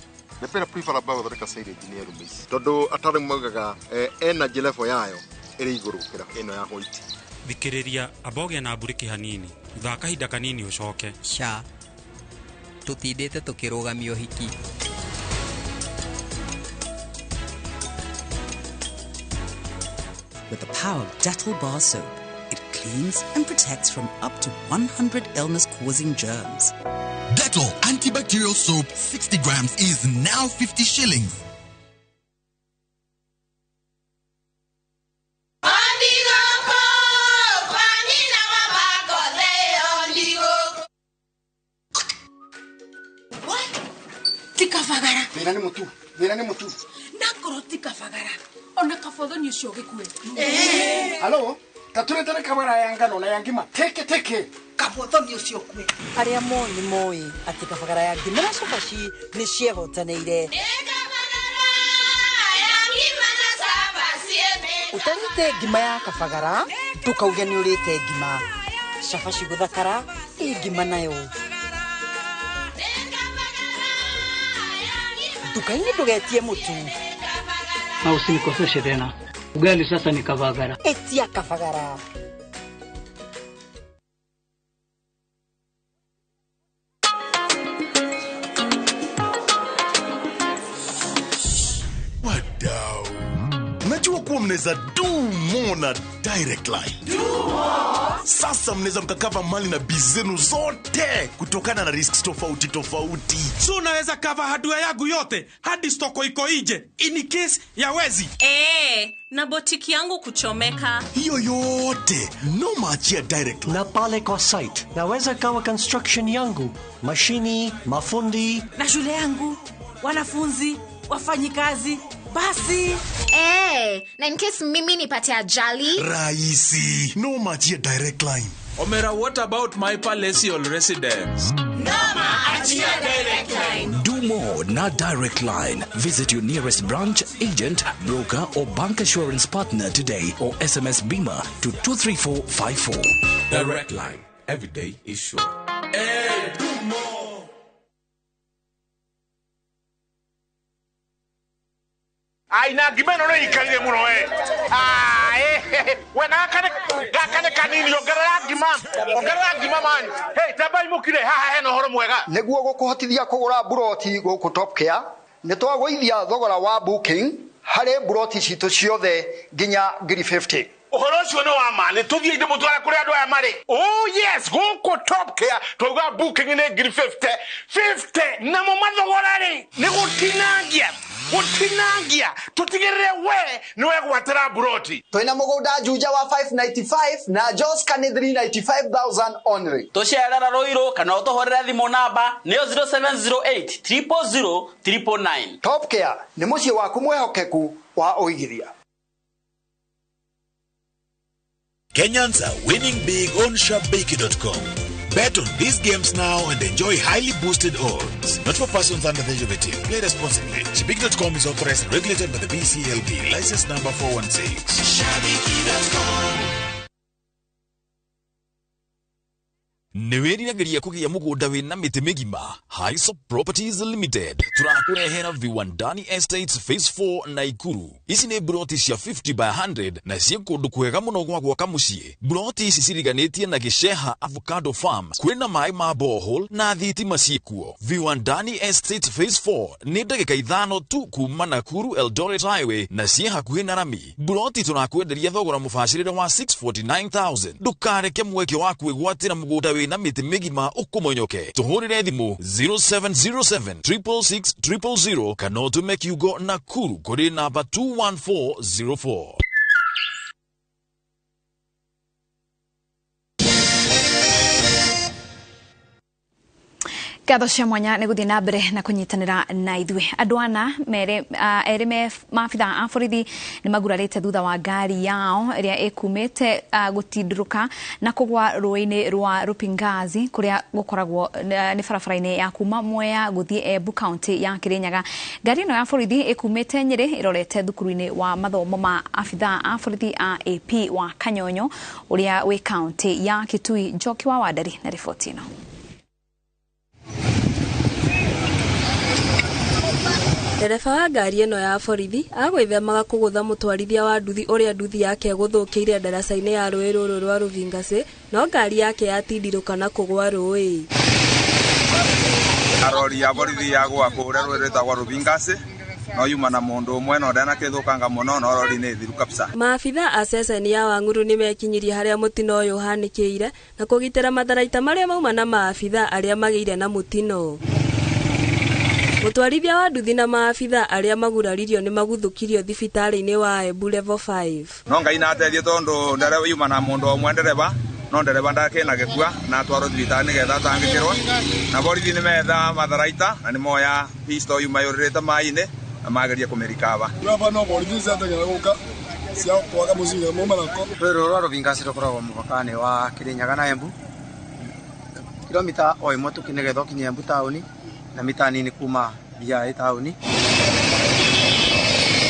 Napenda prefer ambao gũthondeka silage nĩ arũme ici tondũ ataaramu maugaga energy level yayo ĩrĩ igũrũ gũkĩra ĩno ya white. Thikĩrĩria, amba ũgĩe na mburĩki hanini thutha wa kahinda kanini ũcoke. Ca tũtindĩte tũkĩrũgamia ũhiki. With the power of Dettol bar soap, it cleans and protects from up to 100 illness-causing germs. Dettol antibacterial soap 60 grams is now 50 shillings. Tikafagara. Thĩna nĩ mũtu. Thĩna nĩ mũtu. Nakorwo tikafagara. Ona kabothoni ũcio gĩkue. Halo? Taturetere kabara ya ngano na ya ngima teke teke. Kabothoni ũcio kue. Arĩa moĩ nĩ moĩ atĩ kabagara ya ngima na cabaci nĩ ciehotanĩire. Ũtarĩte ngima ya kabagara ndũkauge nĩ ũrĩte ngima. Cabaci gũthakara ĩ ngima nayo. Nduka-inĩ ndũgetie mũtu. Na usinikoseshe tena. Ugali sasa ni kabagara. Etia kabagara. Wadau, najua kuwa mnaweza do more na Direct Line. Do more. Sasa mnaweza mkacover mali na biz zenu zote kutokana na risks tofauti tofauti. So unaweza cover hardware yangu yote hadi stoko iko nje in case ya wezi. Na botiki yangu kuchomeka. Hiyo yote noma achia Direct Line. Na pale kwa site naweza kawa construction yangu, mashini, mafundi na shule yangu, wanafunzi, wafanyikazi, basi. Na in case mimi nipate ajali. Rahisi, noma achia Direct Line. Omera, what about my palatial residence? Noma achia Direct Line. Do more na Direct Line. Visit your nearest branch, agent, broker or bank assurance partner today or SMS BIMA to 23454. Direct Line. Every day is sure. Hey, do more. Aina ngima ĩno nĩ ikarire mũno we. We gakane kanini ongerera ngima. Ongerera ngima man. Hey, tambai mũkire haha hena ũhoro mwega. Nĩguo gũkũhotithia kũgũra mburoti gũkũ Top Care, nĩ twagũithia thogora wa booking harĩ mburoti citũ ciothe nginya 50,000. Ũhoro ũcio nĩ wa ma, nĩ tũthiĩ ndĩmũtware kũrĩa andũ aya marĩ. Oh yes, gũkũ Top Care twauga booking nĩ 50,000. 50 namo mathogora rĩ nĩ gũtinangia. Gũtinangia tũtigĩrĩre we nĩ wegwatĩra mburoti. Twĩna mũgũnda Juja wa 595 na Joska nĩ 395,000 only. Tũcerera Ruiru kana ũtũhũrĩre thimũ namba nĩyo 0708 000 999. Top Care nĩ mũciĩ waku mwĩhokeku wa ũigithia. Kenyans are winning big on Shabiki.com. Bet on these games now and enjoy highly boosted odds. Not for persons under the age of 18. Play responsibly. Shabiki.com is authorized and regulated by the BCLB. License number 416. Shabiki.com. Nĩ wĩriragĩria kũgĩa mũgũnda wĩna mĩtĩ mĩgima? Hisop Properties Limited tũrakũrehera Viwandani Estates Phase 4 Naikuru. Ici nĩ mburoti cia 50 by 100 na ciĩ kũndũ kwega mũno gwa gwaka mũciĩ. Mburoti ici ciriganĩtie na Gĩceha Avocado Farm, kwĩna maĩ ma borehole na thitima ciĩkuo. Viwandani Estates Phase 4 nĩ ndagĩka 5 tu kuma Nakuru Eldoret Highway na ciĩ hakuhĩ na rami. Mburoti tũrakwenderia thogora mũbacĩrĩre wa 649,000. Ndũkareke mweke wa kwĩgwatĩra mũgũnda wĩna mĩtĩ mĩgima ũkũmonyoke. Tũhũrĩre thimũ 0707 666 000 kana ũtũme kiugo Nakuru kũrĩ namba 21404. Ngatho cia mwanya nĩ gũthiĩ na mbere na kũnyitanĩra na ithuĩ. Andũ ana erĩ me maabitha a borithi nĩ magurarĩte thutha wa ngari yao ĩrĩa ĩkumĩte gũtindũrũka na kũgwa rũĩ-inĩ rwa Rupingazi kũrĩa gũkoragwo nĩ barabara-inĩ ya kuma Mwea gũthiĩ Embu kaunti ya Kirinyaga. Ngari ĩno ya borithi ĩkumĩte Nyĩrĩ ĩrorete thukuru-inĩ wa mathomo ma abitha a borithi a AP wa Kanyonyo ũrĩa wĩ kaunti ya Kitui. Njoki wa Wandari na riboti ĩno. Ndereba wa ngari ĩno ya borithi agwĩthemaga kũgũtha mũtwarithia wa nduthi ũrĩa nduthi yake ĩgũthũkĩire ndaraca-inĩ ya rũĩ rũrũ rwa Ruvingasi, no ngari yake yatindirũka na kũgwa rũĩ. Rori ya borithi yagwa kũrĩa rũĩ rwĩtagwo Ruvingasi no yuma na mundu umwe no ndana kithukanga muno no rori ni thiru kabisa. Maabitha a ceceni ya Wang'uru nimekinyirie haria mutino uyu uhanikire na kugitira matharaita maria mauma na maabitha aria magĩire na mutino. Mutwarithia wa nduthi na maabitha aria maguraririo ni maguthukirio thibitarĩ-inĩ wa Embu level 5. No Ngai na ateithie tondu ndereba yuma na mundu umwe ndereba no ndereba ndakina gĩkua na atwarwo thibitarĩ nĩgetha atangĩkĩrwo na borithi nĩ metha matharaita na nĩ moya pistol yuma yũrĩrĩte maĩ-inĩ na mageria kũmĩrikaba. Ndereba no borithi ciateng'era gũka cia kwaga mũcinga mauma nako. Rũĩ rũrũ rwa Ruvingasi rũkoragwo mũbaka-inĩ wa Kirinyaga na Embu, kilomita o ĩmwe tu nĩgetha ũkinye Embu taũni na mita nini kuma BIA taũni.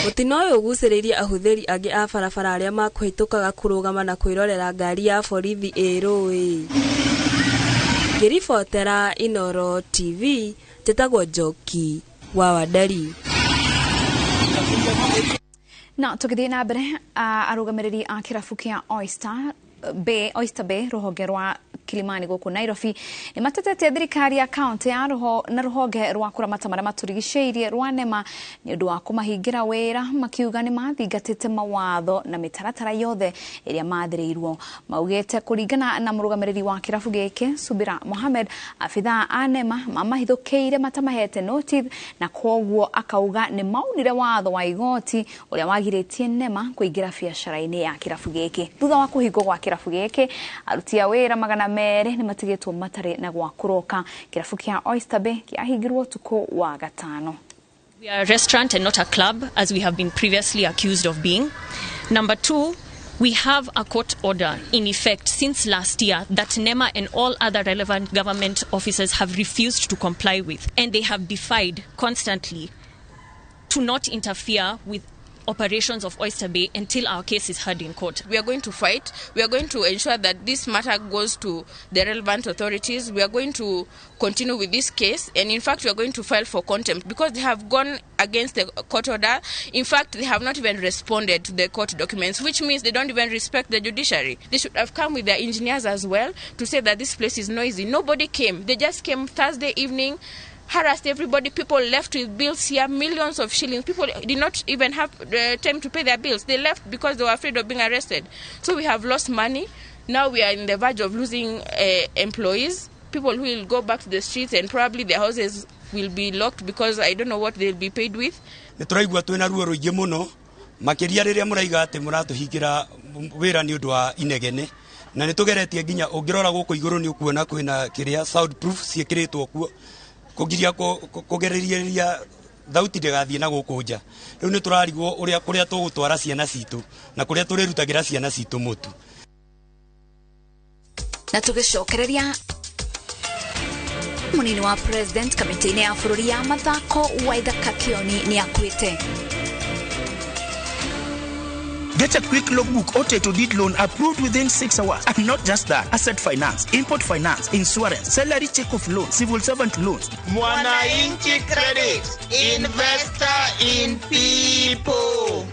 Mũtino ũyũ ũgucĩrĩirie ahũthĩri angĩ a barabara arĩa makũhĩtũkaga kũrũgama na kwĩrorera ngari ya borithi ĩ rũĩ. Ngĩribotera Inooro TV, njĩtagwo Njoki wa Wanderi. Na tũgĩthiĩ na mbere, arũgamĩrĩri a kĩrabu kĩa Oyster Bay, Oyster Bay rũhonge rwa Kilimani gũkũ Nairobi nĩ matetetie thirikari ya kaunti ya na rũhonge rwa kũramata marĩa matũrigicĩirie rwa NEMA nĩ ũndũ wa kũmahingĩra wĩra, makiuga nĩ mathingatĩte mawatho na mĩtaratara yothe ĩrĩa mathĩrĩirwo. Maugĩte kũringana na mũrũgamĩrĩri wa kĩrabu gĩkĩ Subira Mohamed, abithaa a NEMA mamahithũkĩire matamahete notice na kwoguo akauga nĩ maunire watho wa igoti ũrĩa wagirĩtie NEMA kũingĩra biacara-inĩ ya kĩrabu gĩkĩ. Thutha wa kũhingwo gwa kĩrabu gĩkĩ, aruti a wĩra 200 nĩ matigĩtwo matarĩ na gwa kũroka. Kĩrabu kĩa Oyster Bay kĩahingirwo ũtukũ wa gatano. We are a restaurant and not a club, as we have been previously accused of being. Number two, we have a court order in effect since last year that NEMA and all other relevant government officers have refused to comply with, and they have defied constantly to not interfere with operations of Oyster Bay until our case is heard in court. We are going to fight. We are going to ensure that this matter goes to the relevant authorities. We are going to continue with this case, and in fact we are going to file for contempt because they have gone against the court order. In fact, they have not even responded to the court documents, which means they don't even respect the judiciary. They should have come with their engineers as well to say that this place is noisy. Nobody came. They just came Thursday evening, harassed everybody. People left with bills here, millions of shillings. People did not even have time to pay their bills. They left because they were afraid of being arrested. So we have lost money. Now we are in the verge of losing employees, people who will go back to the streets, and probably their houses will be locked because I don't know what they'll be paid with. Nĩ tũraigua twĩna ruo rũingĩ mũno, makĩria rĩrĩa mũraiga atĩ mũratũhingĩra wĩra nĩ ũndũ wa inegene, na nĩ tũgeretie nginya ũngĩrora gũkũ igũrũ nĩ ũkuona kwĩna kĩrĩa soundproof ciĩkĩrĩtwo kuo kũgiria kũgereria thauti ndĩgathiĩ na gũkũ nja. Rĩu nĩ tũrarigwo ũrĩa kũrĩa tũgũtwara ciana citũ na kũrĩa tũrĩrutagĩra ciana citũ mũtu. Na tũgĩcokereria, mũnini wa president kamĩtĩ-inĩ ya bũrũri ya mathako Waithaka Kĩoni nĩ akuĩte. Get a quick logbook or title deed loan approved within 6 hours. And not just that, asset finance, import finance, insurance, salary check-off loan, civil servant loans. Mwananchi Credit, investor in people.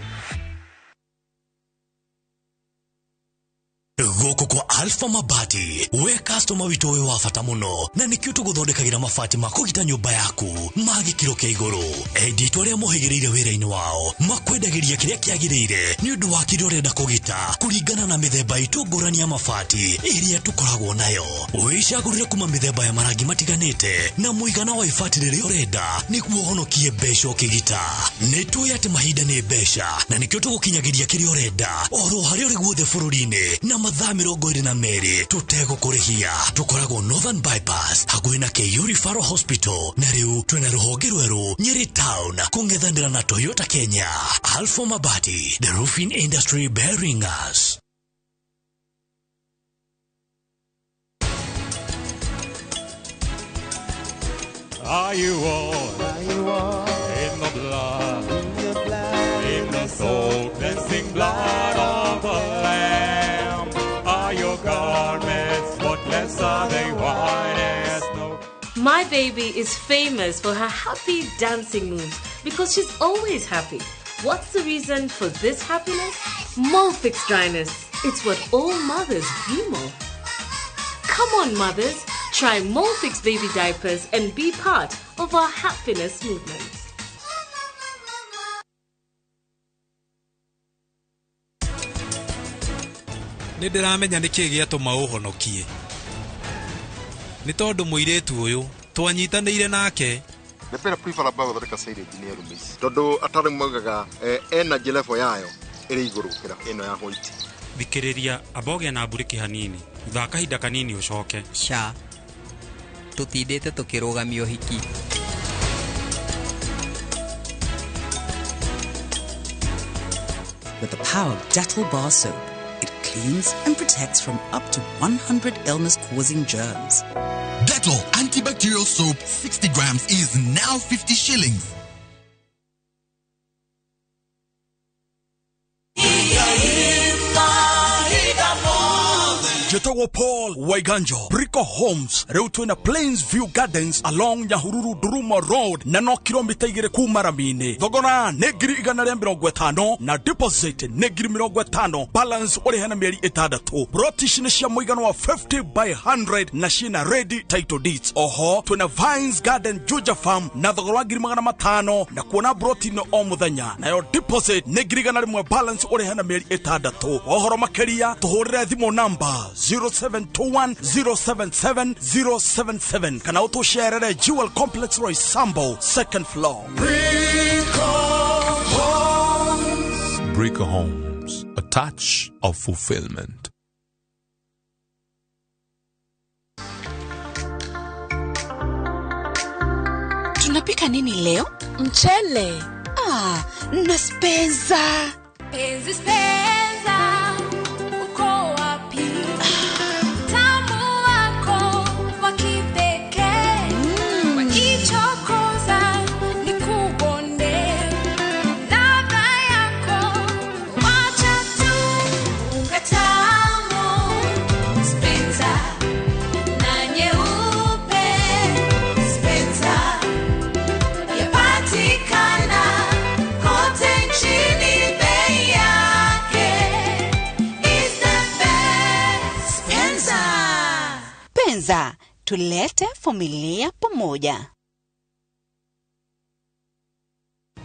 Gũkũ kwa Alpha Mabati, we customer witũ wĩ wa bata mũno, na nĩkĩo tũgũthondekagĩra mabati ma kũgita nyũmba yaku ma gĩkĩro kĩa igũrũ. Endia itũ arĩa mohĩgĩrĩire wĩra-inĩ wao makwendagĩria kĩrĩa kĩagĩrĩire nĩ ũndũ wa kĩrĩa ũrenda kũgita kũringana na mĩthemba itũ ngũrani ya mabati ĩrĩa tũkoragwo nayo. Wĩcagũrĩre kuma mĩthemba ya marangi matiganĩte na mũigana wa ibati rĩrĩa ũrenda nĩguo ũhonokie mbeca ũkĩgita. Nĩ tũĩ atĩ mahinda nĩ mbeca, na nĩkĩo tũgũkinyagĩria kĩrĩa ũrenda oro harĩa ũrĩ guothe bũrũri-inĩ na mathaa 22 tũtegũkũrĩhia. Tũkoragwo Northern Bypass hakuhĩ na KU Referral Hospital, na rĩu twĩna rũhonge rwerũ Nyeri Town kũng'ethanĩra na Toyota Kenya. Alpha Mabati, the roofing industry bearing us. Are you all in the blood, in the soul cleansing blood of the Lamb? Are your garments spotless? Are they white as snow? My baby is famous for her happy dancing moves because she's always happy. What's the reason for this happiness? Molfix dryness. It's what all mothers dream of. Come on, mothers. Try Molfix baby diapers and be part of our happiness movement. Nĩ ndĩramenya nĩkĩĩ gĩatũma ũhonokie, nĩ tondũ mũirĩtu ũyũ twanyitanĩire nake. Mbembe ĩrĩa preferable gũthondeka silage nĩ heirloom maize, tondũ ataaramu maugaga energy level yayo ĩrĩ igũrũ gũkĩra ĩno ya white. Thikĩrĩria, amba ũgĩe na mburĩki hanini, thutha wa kahinda kanini ũcoke. Ca, tũtindĩte tũkĩrũgamia ũhiki. With the power of Dettol bar soap, it cleans and protects from up to 100 illness-causing germs. Dettol antibacterial soap, 60 grams, is now 50 shillings. Njĩtagwo Njĩtagwo Paul Waiganjo. Brico Homes rĩu twĩna Plains View Gardens along Nyahururu Ndurumo Road na no kilomita 2 kuma rami-inĩ. Thogora nĩ 150,000 na deposit nĩ 50,000, balance ũrĩhe na mĩeri 6. Broti ici nĩ cia mũigana wa 50 by 100 na ciĩna ready title deeds. Oho twĩna Vines Garden Juja Farm na thogora wa 500,000 na kuona broti no o mũthenya, nayo deposit nĩ 100,000, balance ũrĩhe na mĩeri 6. Ũhoro makĩria tũhũrĩre thimũ namba 0721 077 077 kana ũtũcerere Jewel Complex Roysambu second floor. Brico Homes, a touch of fulfillment. Tunapika nini leo? Mchele. Ah, na spenza. Penzi spenza, uko wapi? Tamu wako wa kipekee. Wakichokoza nikubonde. Ladha yako wacha tu unga tamu. Spenza na nyeupe. Spenza yapatikana kote nchini, bei yake is the best. Spenza. Penza, tulete familia pamoja.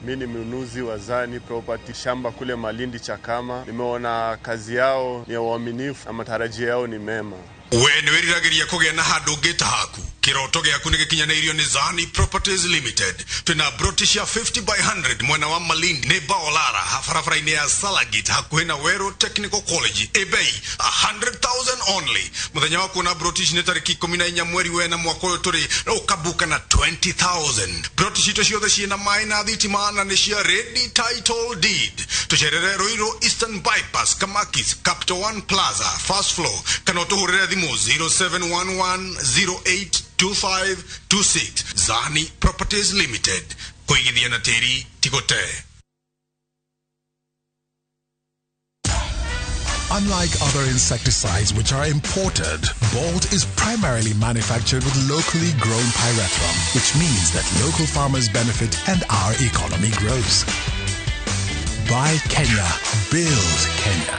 Mi ni mnunuzi wa Zani Property, shamba kule Malindi Chakama. Nimeona kazi yao ni ya uaminifu na matarajio yao ni mema. We nĩ wĩriragĩria kũgĩa na handũ ũngĩta haku. Kĩroto gĩaku nĩ gĩkinyanĩirio nĩ Zani Properties Limited. Twĩna broti cia 50 by 100 mwena wa Malindi nĩ Baolara barabara-inĩ ya Salagit hakuhĩ na Weru Technical College, ĩ bei 100,000 only. Mũthenya wa kuona broti ici nĩ tarĩki 14 mweri wena mwaka ũyũ tũrĩ, na ũkabuka na 20,000. Broti citũ ciothe ciĩna maĩ na thitima na nĩ cia ready title deed. Tũcerere Ruiru Eastern Bypass, Kamakis, Capital One Plaza, first floor, kana ũtũhũrĩre thimũ 0711082526. Zani Properties Limited, kũigithia na tĩri ti gũte. Unlike other insecticides which are imported, Bolt is primarily manufactured with locally grown pyrethrum, which means that local farmers benefit and our economy grows. Buy Kenya, build Kenya.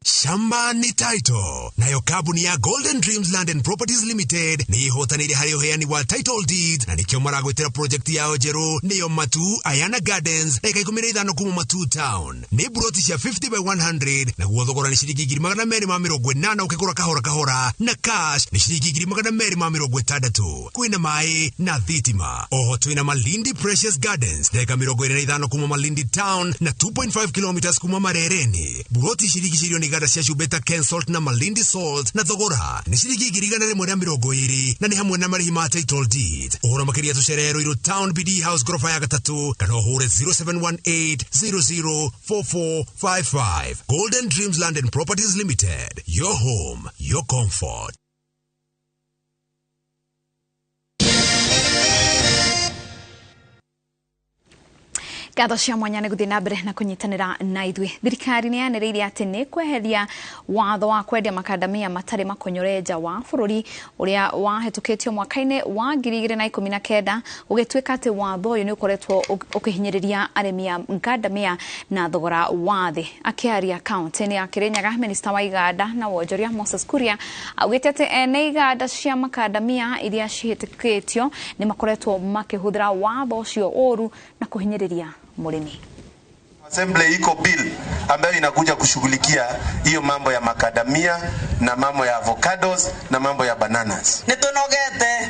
Shamba ni title. Nayo kambuni ya Golden Dreams Land and Properties Limited nĩ ihotanĩire harĩ ũheani wa title deeds, na nĩkĩo maragwĩtĩra project yao njerũ, nĩyo Matu Ayana Gardens, ndagĩka 15 kuma Matu Town. Nĩ buroti cia 50 by 100, naguo thogora nĩ ciringi 280,000 ũkĩgũra kahora kahora, na cash nĩ ciringi 260,000. Kwĩna maĩ na thitima. Oho twĩna Malindi Precious Gardens, ndagĩka 25 kuma Malindi Town na 2.5 kilometers kuma Marereni. Buroti cirigicĩirio nĩ iganda cia cumbĩ ta Kensalt na Malindi Salt, na thogora nĩ ciringi 120,000, na nĩ hamwe na marĩhi ma title deed. Ũhoro makĩria tũcerere Ruiru Town BD House goroba ya gatatũ, kana ũhũre 0718004455. Golden Dreams Land and Properties Limited, your home, your comfort. Ngatho cia mwanya nĩ gũthiĩ na mbere na kũnyitanĩra na ithuĩ. Thirikari nĩ yanĩrĩire atĩ nĩ kweheria watho wa kwendia makandamia matarĩ makonyore nja wa bũrũri ũrĩa wahĩtũkĩtio mwaka-inĩ wa 2019, gũgĩtuĩka atĩ watho ũyũ nĩ ũkoretwo ũkĩhinyĩrĩria arĩmi a ngandamia na thogora wa thĩ. Akĩaria kaunti-inĩ ya Kirinyaga, minista wa iganda na wonjoria Moses Kuria augĩte atĩ ene iganda cia makandamia iria cihĩtũkĩtio nĩ makoretwo makĩhũthĩra watho ũcio ũru na kũhinyĩrĩria mũrĩmi. Assembly iko bill ambayo inakuja kushughulikia hiyo mambo ya makadamia na mambo ya avocados na mambo ya bananas. Nitunogete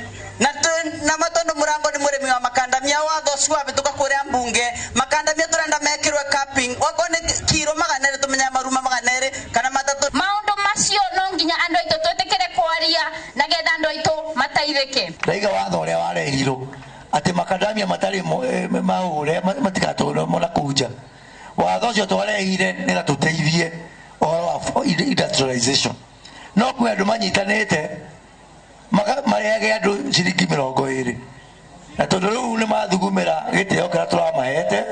na matondo murango ni murimi wa makandamia watho ũcio wabituka kuria mbunge makandamia turenda mekirwe capping wako ni kiro 200 tumenya maruma 200 kana 3. Maundu macio no nginya andu aitu twitikire kwaria na getha andu aitu mateithike. Ndaiga watho uria warehirwo ati makadamia matari maure matigatũrwo na kunja watho ũcio twarehire nĩgetha tũteithie ũhoro wa industrialization, no kwĩ andũ manyitanĩte marehage andũ ciringi 20, na tondũ rĩu nĩ mathugumĩra gĩtĩo kĩrĩa tũramahete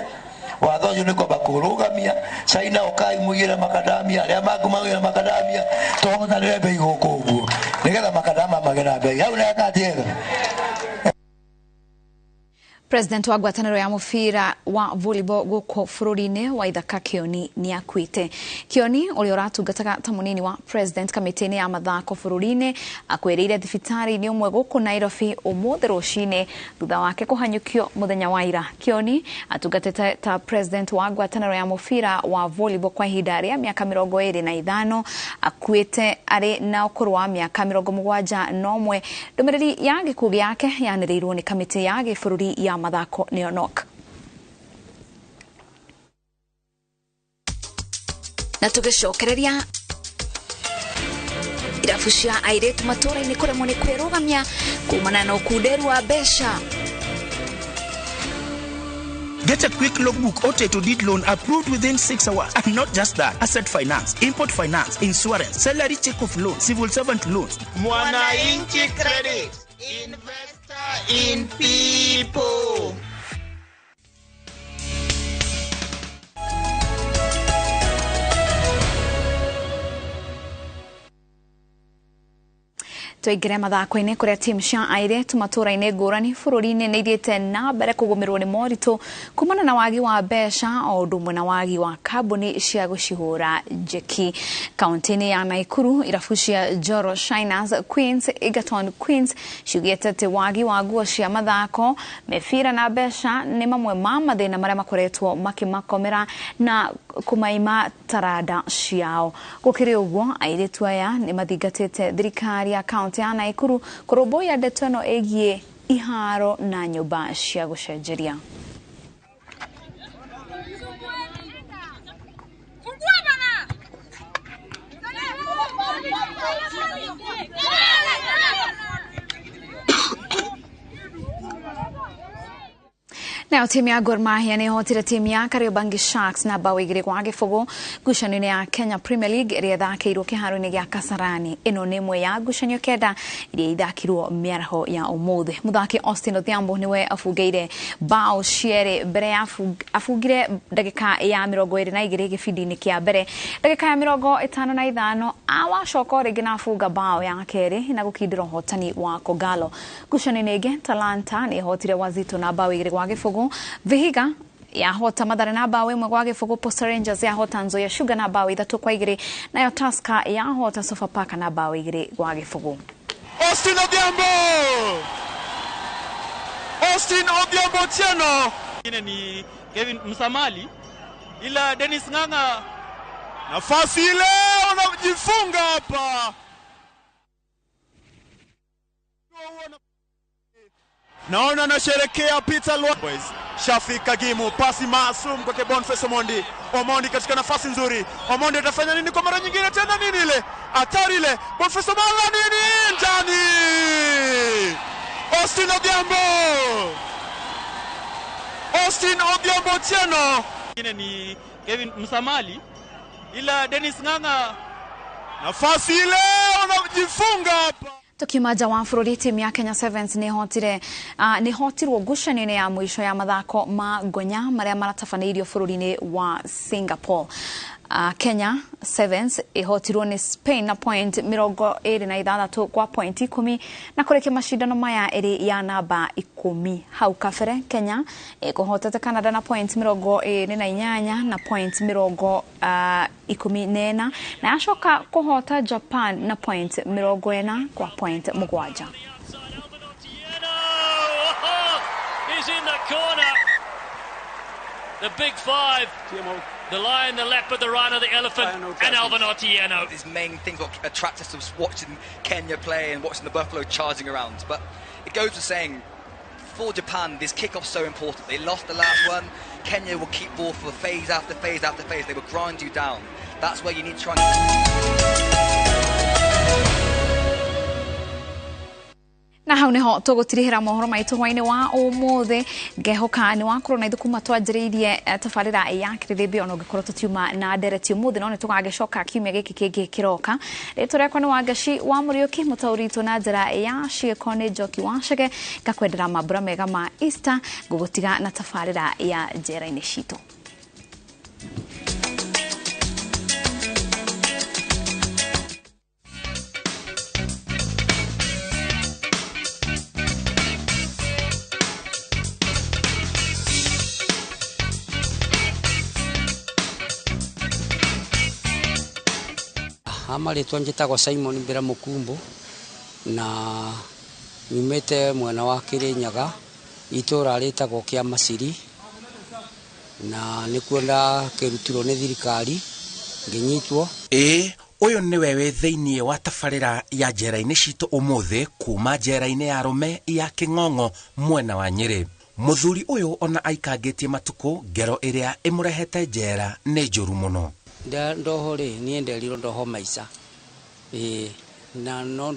Watho ũcio nĩ kwamba kũrũgamia China ũkai mũigĩre makadamia arĩa mangĩ magĩre makadamia tũhotanĩre bei gũkũ ũguo nĩgetha makadama magĩe na bei hau nĩakatiega. President wa ngwatanĩro ya mũbira wa volleyball gũkũ bũrũri-inĩ wa Ithaka Kĩoni nĩ akuĩte. Kĩoni ũrĩa ũratungataga ta mũnini wa president kamĩtĩ-inĩ ya mathako bũrũri-inĩ akwĩrĩire thibitarĩ-inĩ ũmwe gũkũ Nairobi ũmũthĩ rũcinĩ thutha wake kũhanyũkio mũthenya wa ira. Kĩoni atungatĩte ta president wa ngwatanĩro ya mũbira wa volleyball kwa ihinda rĩa mĩaka 25 akuĩte arĩ na ũkũrũ wa mĩaka 71. Ndũmĩrĩri ya gĩkuũ gĩake yanĩrĩirwo nĩ kamĩtĩ ya gĩbũrũri ya mathako nĩyo NOC. Na tũgĩcokereria irabu cia airĩtu matũũra-inĩ kũremwo nĩ kwĩrũgamia kumana na ũkunderu wa mbeca. Get a quick logbook or title deed loan approved within 6 hours. And not just that, asset finance, import finance, insurance, salary check off loan, civil servant loans. Mwananchi Credit. Investor in people. Tũingĩre mathako-inĩ kũrĩa timu cia airĩtu matũũra-inĩ ngũrani bũrũri-inĩ nĩ ithiĩte na mbere kũgũmĩrwo nĩ moritũ kumana na wagi wa mbeca o ũndũ ũmwe na wagi wa kambuni cia gũcihũra njeki. Kaunti-inĩ ya Naikuru irabu cia Njoro Shiners Queens, Egerton Queens ciugĩte atĩ wagi wa nguo cia mathako, mĩbira na mbeca nĩ mamwe ma mathĩna marĩa makoretwo makĩmakomera na kũmaima taranda ciao. Gũkĩrĩ ũguo airĩtu aya nĩ mathingatĩte thirikari ya kaunti ya Naikuru kũrũmbũiya ndeto ĩno ĩgiĩ iharo na nyũmba cia gũcenjeria. Nayo timu ya Gor Mahia nĩ ĩhotire timu ya Kariobangi Sharks na bao 2-0 ngucanio-inĩ ya Kenya Premier League ĩrĩa ĩthakĩirwo kĩharo-inĩ gĩa Kasarani. Ĩno nĩ ĩmwe ya ngucanio 9 iria ithakirwo mĩaraho ya ũmũthĩ. Mũthaki Austin Odhiambo nĩwe abungĩire bao cierĩ mbere ya abungire ndagĩka ya 22 gĩbindi-inĩ kĩa mbere. Ndagĩka ya 55 awacoka o rĩngĩ na abunga bao ya kerĩ na gũkindĩra ũhotani wa Kogalo. Ngucanio-inĩ ĩngĩ Talanta nĩ ĩhotire Wazito na bao 2-0. Vihiga yahota Mathare na bao 1-0. Posta Rangers yahota Nzoia Sugar na bao 3-2, nayo Tusker yahota Sofapaka na bao 2-0. Austin Odhiambo! Austin Odhiambo Otieno. Mwingine ni Kevin Msamali, ila Dennis Ng'ang'a nafasi ile wanajifunga hapa. Naona anasherekea Peter Lwa. Boys. Shafi Kagimu, pasi maasum kwake Boniface Omondi. Omondi katika nafasi nzuri. Omondi atafanya nini kwa mara nyingine tena? Nini ile? Hatari ile. Boniface Omondi nini? Ndani. Austin Odhiambo. Austin Odhiambo Otieno. Mwingine ni Kevin Msamali, ila Dennis Ng'ang'a nafasi ile wanajifunga hapa. Tukiuma nja wa bũrũri timu ya Kenya Sevens nĩ hotirwo ngucanio-inĩ ya mũico ya mathako ma ngonya marĩa maratabanĩirio bũrũri-inĩ wa Singapore. Kenya Sevens ihotirwo nĩ Spain na point 26 kwa point 10 na kũrĩkia macindano maya ĩrĩ ya namba 10. Hau kabere Kenya ĩkũhotete Canada na point 28 na point 14 na yacoka kũhota Japan na point 40 kwa point 7. Is in the corner. The big five. The lion, the leopard, the rhino, the elephant, and Alvin Otieno. His main things what attracts us to watching Kenya play and watching the Buffalo charging around. But it goes to saying, for Japan, this kickoff's so important. They lost the last one. Kenya will keep ball for phase after phase after phase. They will grind you down. That's where you need to try and... Na hau niho tũgũtirihĩra mohoro maitũ hwainĩ wa ũmũthĩ. Ngehoka nĩ wakorwo na ithuĩ kuma twanjĩrĩirie tabarĩra ya kĩrĩrĩmbĩ, ona ũngĩkorwo tũtiuma na ndereti ũmũthĩ, no nĩ tũgagĩcoka kiumia gĩkĩ kĩngĩ kĩroka. Rĩtwa rĩakwa nĩ Wangaci wa Mũriũki, mũtaũri witũ na njĩra ya ciĩko nĩ Njoki wa Chege. Ngakwendera mambura mega ma Easter, ngũgũtiga na tabarĩra ya njera-inĩ citũ. Marĩtwa njĩtagwo Simon Mbĩra Mũkumbũ na nyumĩte mwena wa Kĩrĩnyaga, itũra rĩtagwo kĩa Maciri, na nĩkuo ndakĩrutirwo nĩ thirikari ngĩnyitwo. Ĩĩ, ũyũ nĩwe wĩ thĩinĩ wa tabarĩra ya njera-inĩ citũ ũmũthĩ kuma njera-inĩ ya arũme ya Kĩng'ong'o mwena wa Nyĩrĩ. Mũthuri ũyũ ona aikangĩtie matukũ, ngero ĩrĩa ĩmũrehete njera nĩ njũru mũno. Ndoho rĩ, niĩ nderirwo ndoho maica. Ĩĩ, na no